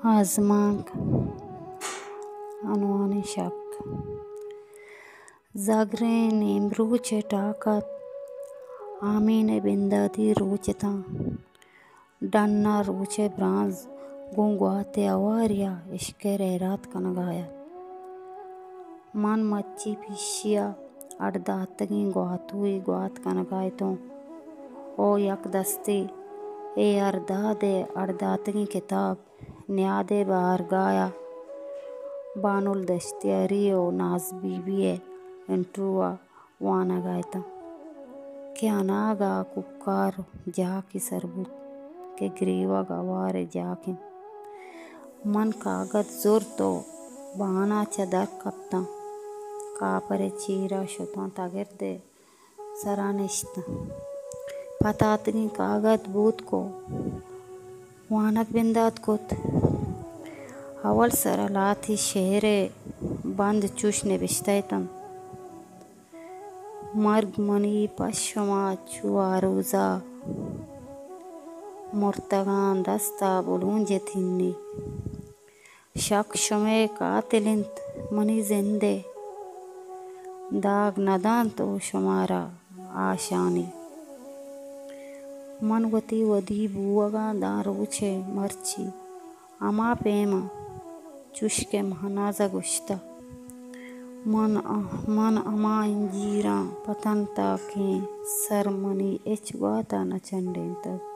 آزمانک، عنوان شک۔ زگریں نیمروچ ءِ ٹاک ات۔ آمین ءِ بنداتی روچ اتاں۔ ڈن ءَ روچ ءِ برانز گوں گوات ءِ ہواری ءَ اشکر ءِ ہیرات کنگ ءَ ات۔ من مچی پیشی ءَ اڑ داتگیں گواتوئے گوات کنگ ءَ اتوں۔ او یک دستے اے ہر داد ءِ اڑ داتگیں کتاب نیاد ءِ بہارگاہ ءَ بانل دشتیاری ءُ ناز بی بی ءِ انٹرویو ءَ وانگ ءَ اتاں کہ اناگہ کوکار جاکے سر بوت کہ گریوگ ہوار ءِ جاک انت۔ من کاگد زرت ءُ بان ءَ چہ در کپتاں۔ کاپر ءِ چیر ءَ شتاں، تگرد ءِ سرا نشتاں۔ پتاتگیں کاگد بوتک ءُ وانگ بندات کت۔ اول سرا لہتے شعر ءِ بند چوش نبشتہ اتنت: مرگ منی پہ شما چو آ روزا، مرتگاں دستا بلونج ءِ تھنی۔ شک شمئے قاتل انت منی زند ءِ، داگ نہ دنت او شمارا آشانی۔ من وتی ودی بوگاں داں روچ ءَ مرچی، ہما پیما چوش کہ مہناز ءَ گوشتہ، من، من ہما انجیراں پتنتاکیں سر منی ہچ گوات ءَ نہ چنڈینتگ۔